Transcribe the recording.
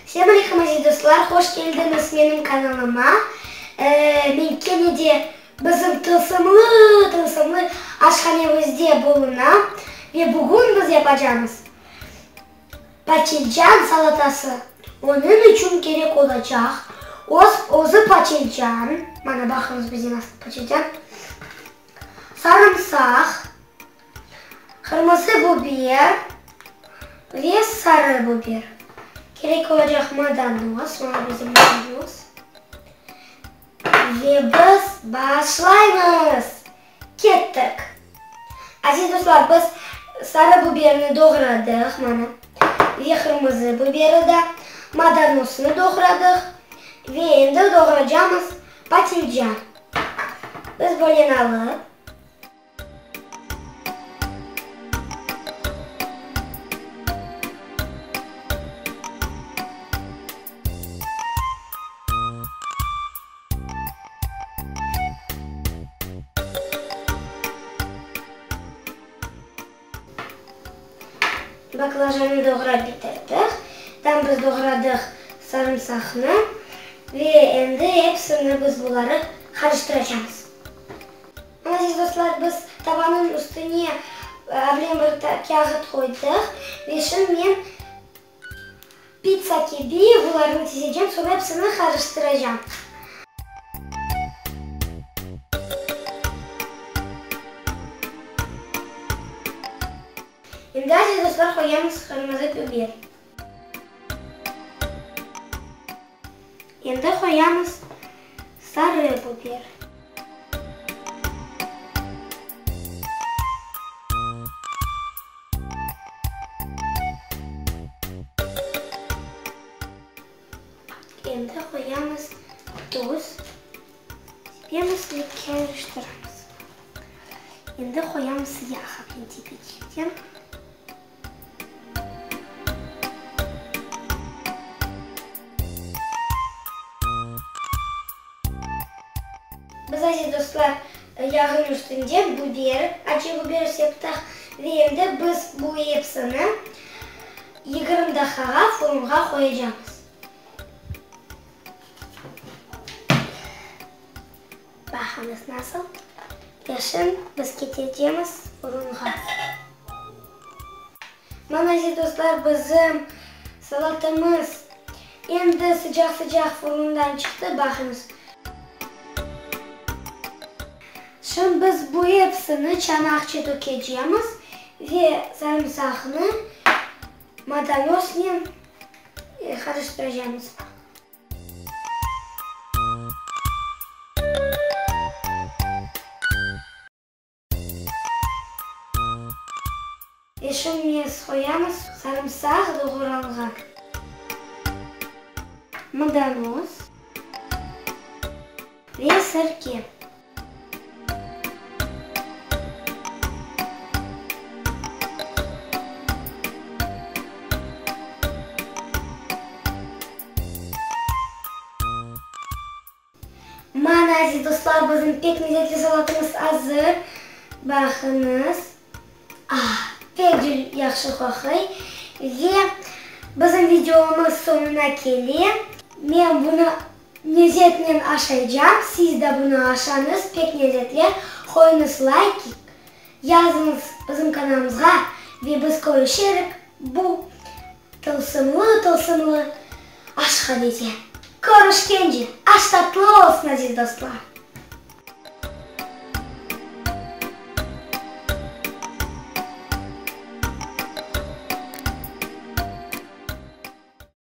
Selâm aleyküm aziz dostlar, hoş keldiñiz menim kanalıma. Men kene de bizim tılsımlı, tılsımlı aşhanemizde bulunam ve bugün biz yapacağımız paçelcan salatası. Onıñ içün kerek olacaq öz özü paçelcan, mana baqıñız bize nasıl paçelcan, sarımsaq, Qırmızı biber ve sarı biber. Kerek olacaq madanoz, mana bizim madanoz. Ve biz başlaymız! Kettik! Aziz dostlar, biz sarı biberni doğradıq, mana, ve qırmızı biberi da, madanoznı doğradıq ve endi doğracamız patilcan. Biz böyle alıp. Baklajanı doğrap bitirdik. Tam biz doğradıq sarımsaqnı ve endi episini biz buları qarıştıracamız. Aziz dostlar, biz tavanıñ üstüne avlen bir kâğıt qoydıq ve şimdi men pitsa kibi bularnı tizecem, soñ episini qarıştıracam. Endi, aziz dostlar, qoyamız qırmızı biber. Endi qoyamız sarı biber. Endi qoyamız tuz, sepemiz ve karıştıramız. Endi qoyamız yağ, apentipekten. Biz, aziz dostlar, yağın üstünde biber, acı biber septik ve endi biz bu epsini 20 daqqağa furunğa qoyacamız. Baqıñız nasıl peşin biz ketecemiz furunğa. Mana, aziz dostlar, bizim salatamız endi sıcaq-sıcaq furundan çıqtı, baqıñız. Şimdi biz bu episini çanaqça tökecemiz ve sarımsaqnı madanoznen qarıştıracamız. Eşimiz qoyamız sarımsaq doğralğan madanoz ve sirke. Mana, aziz dostlar, bizim pek lezetli salatımız azır. Baqıñız. Ah, pek yahşı qoquy. Ve bizim videomız soñuna kele. Men bunı lezetnen aşaycam. Siz de bunı aşañız, pek lezetli. Qoyuñız layk, yazıñız bizim kanalımızğa ve biz körüşerik bu Tılsımlı-tılsımlı aşhanede körüşkence, aş tatlı olsun, aziz dostlar!